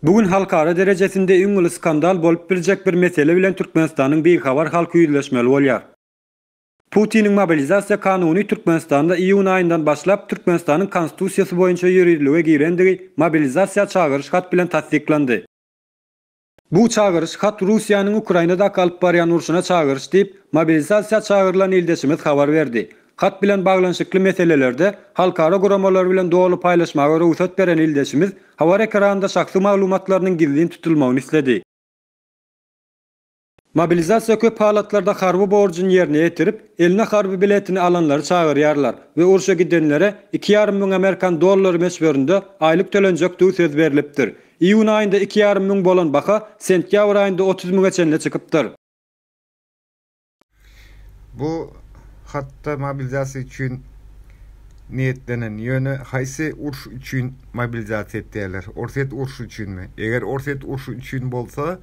Bu gün halkara derejesinde iň uly skandal bolup biljek bir mesele bilen Türkmenistanyň bihabar halky ýüzleşmeli bolýar. Putiniň mobilizasiýa kanuny Türkmenistanda iýun aýyndan başlap Türkmenistanyň Konstitusiýasy boýunça ýürizlige girendigi mobilizasiýa çagyryş hat bilen tassyklandy. Bu çagyryş hat Russiýanyň Ukrainadaky alyp barýan urşuna çagyryş diýip, mobilizasiýa çagyrylan ildeşimiz habar berdi. Hat bilen baglanyşykly meselelerde halkara guramalary bilen doly paýlaşmaga rugsat beren ildeşimiz habar ekranynda şahsy maglumatlarynyň gizlin tutulmagyny isledi. Mobilizasiýa köp halatlarda harby borjuny ýerine ýetirip, eline harby biletini alanlary çagyrýarlar we urşa gidenlere 2,5 amerikan dollary möçberinde aýlyk tölenjekdigi söz berlipdir. Iýun aýynda 2,5 bolan baha sentýabr aýynda 30 müňe çenli çykypdyr. Bu hatda mobilizasiýa üçin niýetlenen. Ýöne haýsy uruş üçin mobilizasiýa etýärler? Orsýet urşy üçinmi? Eger Orsýet urşy üçin bolsa,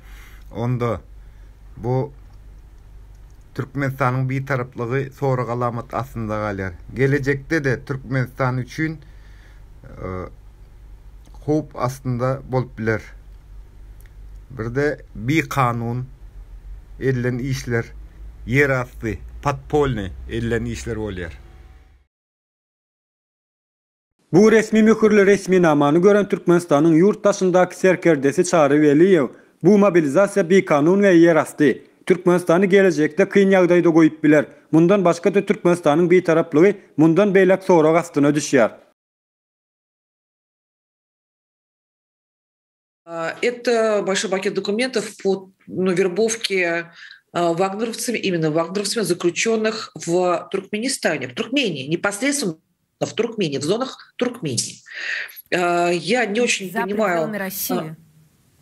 onda bu Türkmenistanyň bitaraplygy sorag alamat astynda galýar. Gelejekde-de Türkmenistan üçin howp astynda bolup biler. Birde bikanun edilen işler, ýerasty, podpolnyý edilen işler bolýar. Bu resmi möhürli resminamany gören Türkmenistanyň ýurt daşyndaky serkerdesi Çary Weliýew, Bu mobilizasiýa bikanun we ýerasty. Türkmenistany gelejekde kyn ýagdaýda goýup biler. Mundan başga-da Türkmenistanyň bitaraplygy mundan beýläk sorag astyna düşýär. Это большой пакет документов по ну, вербовке вагнеровцами, именно вагнеровцами, заключенных в Туркменистане, в Туркмении, непосредственно в Туркмении, в зонах Туркмении. Я не очень За понимаю... пределами России.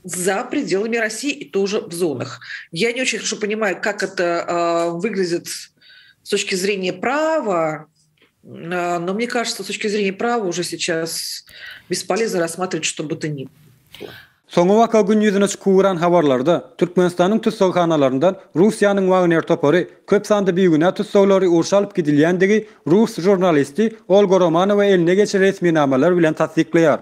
За пределами России и тоже в зонах. Я не очень хорошо понимаю, как это выглядит с точки зрения права, но мне кажется, с точки зрения права уже сейчас бесполезно рассматривать, что бы то ни было. Soňabaka gün ýüzüne çykyp ugran habarlarda Türkmenistanyň tussaghanalaryndan Russiýanyň Wagner topary köp sanda bigünä tussaglary urşa alyp gidilýändigi rus žurnalisti Olga Romanowa eline geçen resminamalar bilen tassyklaýar.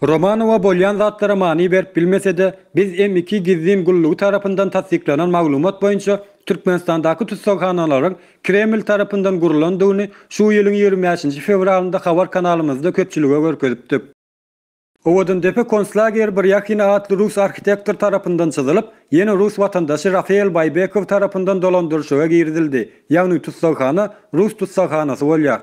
Romanowa bolýan zatlara many berip bilmese-de, biz M2 gizlin gullugy tarapyndan tassyklanan maglumat boýunça Türkmenistandaky tussaghanalaryň Kreml tarapyndan gurulandygyny şu ýylyň 25-nji fewralynda habar kanalymyzda köpçülige görkezipdik. Owadandepe konslageri Brýahina atly rus arhitektor tarapyndan çyzylyp, ýene rus watandaşy Rafael Baýbekow tarapyndan dolandyryşyga girizildi, ýagny tussaghana rus tussaghanasy bolýar.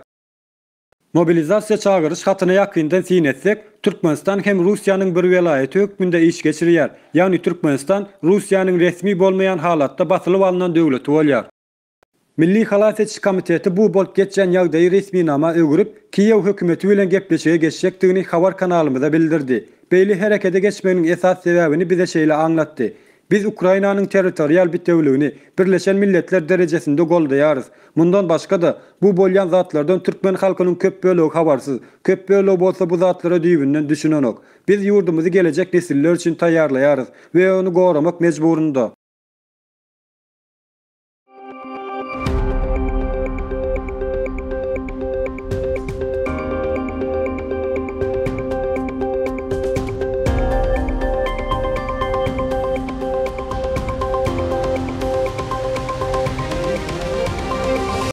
Mobilizasiýa çagyryş hatyna ýakyndan syn etsek, Türkmenistan hem Russiýanyň bir welaýaty hökmünde iş geçirýär, ýagny Türkmenistan Russiýanyň resmi bolmaýan halatda basylyp alnan döwleti bolýar. Milli halas ediş komiteti bu bolup geçýän ýagdaýy resminama öwürip, Kiýew hökümeti bilen gepleşige geçjekdigini habar kanalymyza bildirdi. Beýle herekete geçmeginiň esas sebäbini bize şeýle aňlatdy, Biz Ukrainanyň territorial bitewüligini Birleşen Milletler derejesinde goldaýarys. Mundan başga-da, bu bolýan zatlardan türkmen halkynyň köp bölegi habarsyz, köp bölegi bolsa bu zatlara düýbünden düşünenok. Biz ýurdumyzy gelejek nesiller üçin taýýarlaýarys we ony goramak mejburynda.